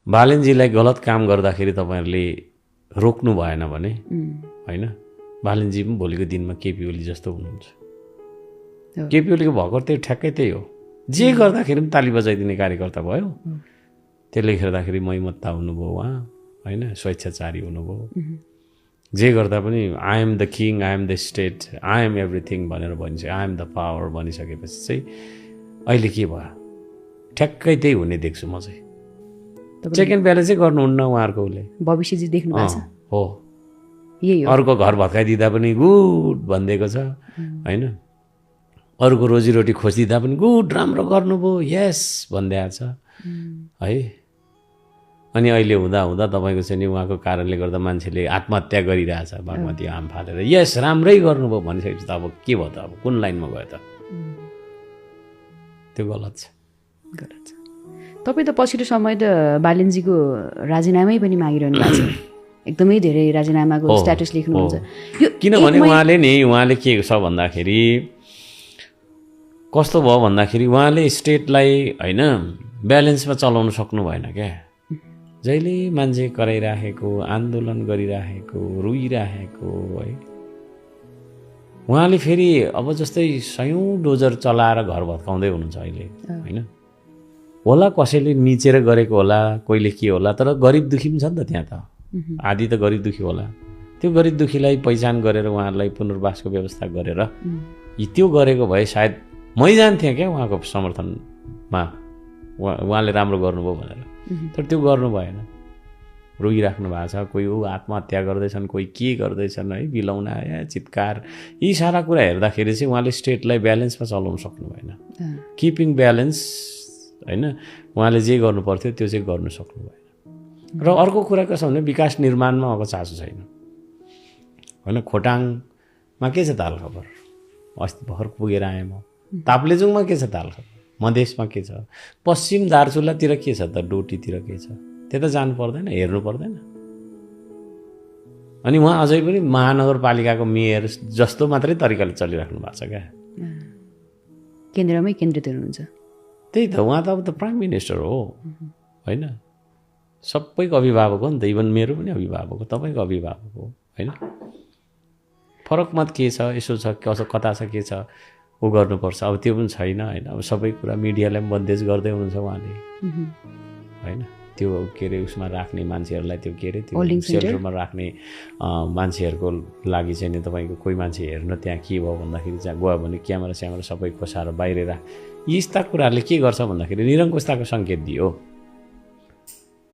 बालेनजीलाई गलत काम गर्दाखेरि तपाईँहरूले रोक्नु भएन भने होइन बालेनजी पनि भोलिको दिनमा केपी ओली जस्तो हुनुहुन्छ। केपी ओलीको भर्खर त्यो ठ्याक्कै त्यही हो, जे गर्दाखेरि पनि ताली बजाइदिने कार्यकर्ता भयो। त्यसले गर्दाखेरि मैमत्ता हुनुभयो उहाँ होइन, स्वेच्छाचारी हुनुभयो। जे गर्दा पनि I am the king, I am the state, I am everything भनेर भनिसक्यो, आई एम द पावर भनिसकेपछि चाहिँ अहिले के भयो, ठ्याक्कै त्यही हुने देख्छु म चाहिँ। चेक एन्ड ब्यालेन्स चाहिँ गर्नुहुन्न उहाँहरूकोले। भविष्यजी देख्नु भएको छ हो, यही हो। अर्को घर भत्काइदिँदा पनि गुड भनिदिएको छ होइन, अरूको रोजीरोटी खोजिदिँदा पनि गुड राम्रो गर्नुभयो यस भनिदिएको छ है। अनि अहिले हुँदा हुँदा तपाईँको चाहिँ नि उहाँको कारणले गर्दा मान्छेले आत्महत्या गरिरहेछ बागमती आम फालेर, यस राम्रै गर्नुभयो भनिसकेपछि त अब के भयो त, अब कुन लाइनमा गयो त? त्यो गलत छ, गलत छ। तपाईँ त पछिल्लो समय त बालेनजीको राजीनामै पनि मागिरहनु भएको छ, एकदमै धेरै राजीनामाको स्ट्याटस लेख्नुहुन्छ। यो किनभने उहाँले के छ भन्दाखेरि कस्तो भयो भन्दाखेरि उहाँले स्टेटलाई होइन ब्यालेन्समा चलाउन सक्नु भएन क्या। जहिले मान्छे कराइराखेको, आन्दोलन गरिराखेको, रोइराखेको है, उहाँले फेरि अब जस्तै 100 डोजर चलाएर घर भत्काउँदै हुनुहुन्छ अहिले होइन। होला कसैले मिचेर गरेको होला, कोहीले के होला, तर गरिब दुखी पनि छ नि त त्यहाँ त, आदि त गरिब दुखी होला। त्यो गरिब दुखीलाई पहिचान गरेर उहाँहरूलाई पुनर्वासको व्यवस्था गरेर त्यो गरेको भए सायद मै जान्थेँ क्या उहाँको समर्थनमा, उहाँले राम्रो गर्नुभयो भनेर। तर त्यो गर्नु भएन, रोइराख्नु भएको छ। कोही आत्महत्या गर्दैछन्, कोही के गर्दैछन् है, बिलौना चित्कार, यी सारा कुरा हेर्दाखेरि चाहिँ उहाँले स्टेटलाई ब्यालेन्समा चलाउन सक्नु भएन। किपिङ ब्यालेन्स होइन, उहाँले जे गर्नु पर्थ्यो त्यो चाहिँ गर्नु सक्नु भएन। र अर्को कुरा के छ भने विकास निर्माणमा उहाँको चासो छैन होइन। खोटाङमा के छ ताल खबर, अस्ति भर्खर पुगेर आएँ म। ताप्लेजुङमा के छ ताल खबर, मधेसमा के छ, पश्चिम दार्चुलातिर के छ त, डोटीतिर के छ, त्यता जानु पर्दैन, हेर्नु पर्दैन। अनि उहाँ अझै पनि महानगरपालिकाको मेयर जस्तो मात्रै तरिकाले चलिराख्नु भएको छ क्या, केन्द्रमै केन्द्रित हुनुहुन्छ। त्यही त, उहाँ त अब त प्राइम मिनिस्टर हो होइन, सबैको अभिभावक हो नि त, इभन मेरो पनि अभिभावक हो, तपाईँको अभिभावक हो होइन। फरक मत के छ, यसो छ कसो कता छ के छ ऊ गर्नुपर्छ, अब त्यो पनि छैन होइन। अब सबै कुरा मिडियालाई पनि बन्देज गर्दै हुनुहुन्छ उहाँले होइन। त्यो के अरे उसमा राख्ने मान्छेहरूलाई, त्यो के अरे त्यो सेल्टरमा राख्ने मान्छेहरूको लागि चाहिँ नि तपाईँको कोही मान्छे हेर्न त्यहाँ के भयो भन्दाखेरि चाहिँ गयो भने क्यामेरा स्यामेरा सबै खोसाएर बाहिर राख, यस्ता कुराहरूले के गर्छ भन्दाखेरि निरङ्कुशताको सङ्केत दियो।